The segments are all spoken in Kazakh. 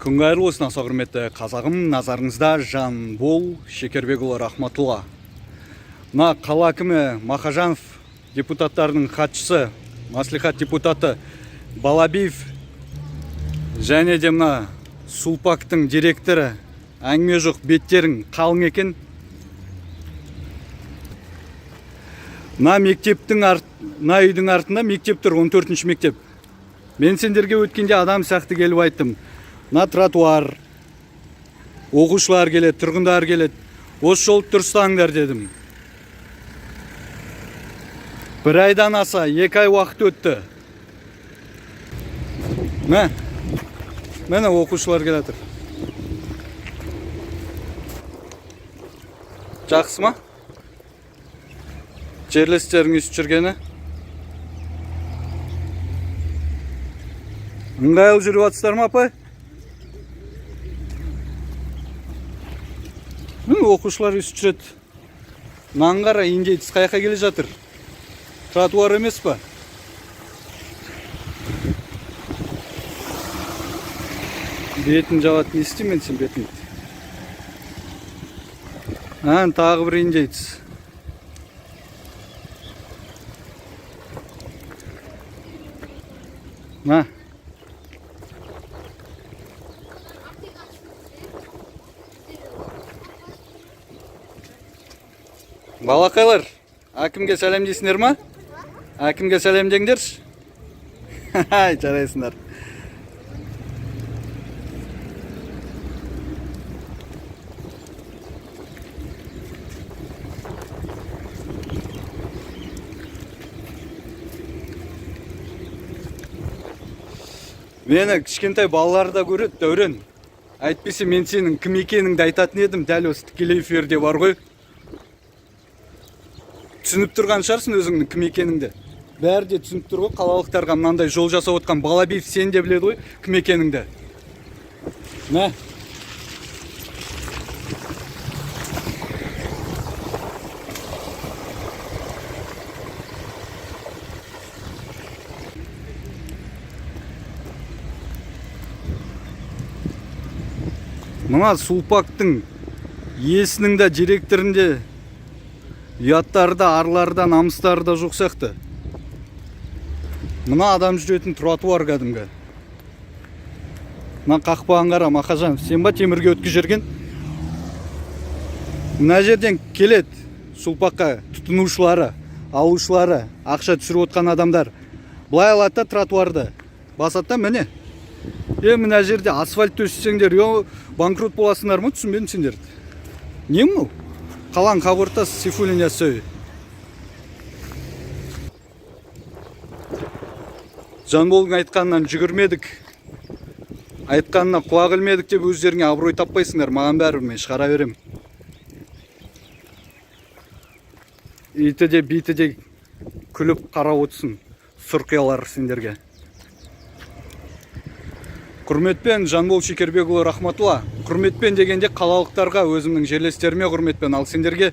Күн қайырлы болсын, аса құрметті қазағым. Назарыңызда Жанбол Шекербекұлы Рахматулла. Мына қала әкімі Мақажанов, депутаттарының хатшысы, мәслихат депутаты Балабиев және де мына Сулпактың директоры, әңгіме жоқ, беттерің қалың екен. Мына мектептің мына үйдің артында мектеп тұр, 14-ші мектеп. Мен сендерге өткенде адам сияқты келіп айттым. Мына тротуар, оқушылар келеді, тұрғындар келеді. Осы жолды дұрыстаңдар дедім. Бір айдан аса, 2 ай уақыт өтті. Мә, міне оқушылар келе жатыр. Жақсы ма? Жерлестерің өйстіп жүргені? Ыңғайлы жүріп жатсыздар ма, апай? Міне, оқушылар өйстіп жүреді. Мынаны қара, индеец қаяққа келе жатыр? Тротуар емес па? Бетін жабады, не істеймін мен сен бетін? Ән, тағы бір индеец. На. Балақайлар, әкімге сәлем дейсіңдер ма? Әкімге сәлем деңдерші. Ай, жарайсыңдар. Мені кішкентай балалар да көреді, Дәурен. Әйтпесе мен сенің кім екеніңді айтатын едім, дәл осы тікелей эфирде бар ғой. Түсініп тұрған шығарсың өзіңнің кім екеніңді. Бәрі де түсініп тұр ғой, қалалықтарға мынандай жол жасап отқан Балабиев сен де біледі ғой кім екеніңді. Мә. Мына Сулпактың иесінің де, директорының де ұяттары да, арлары да, намыстары да жоқ сияқты. Мына адам жүретін тротуар кәдімгі. Мына қақпағын қара, Мақажанов, сен ба темірге өткізіп жіберген? Мына жерден келеді Сулпаққа тұтынушылары, алушылары, ақша түсіріп отқан адамдар. Былай алады да тротуарды, басады да міне. Мына жерде асфальт төсесеңдер, банкрот боласыңдар ма? Түсінбедім сендерді. Не мынау? Қаланың қақ ортасы, Сейфуллин, Яссауи. Жанболдың айтқанынан жүгірмедік, айтқанына құлақ ілмедік деп өздеріңе абырой таппайсыңдар. Маған бәрібір, мен шығара беремін. Иті де, биті де күліп қарап отырсын сұрқиялар сендерге. Құрметпен, Жанбол Шекербекұлы Рахматулла. Құрметпен дегенде қалалықтарға, өзімнің жерлестеріме құрметпен. Ал сендерге,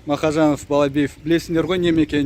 Мақажанов, Балабиев, білесіңдер ғой неме екенін.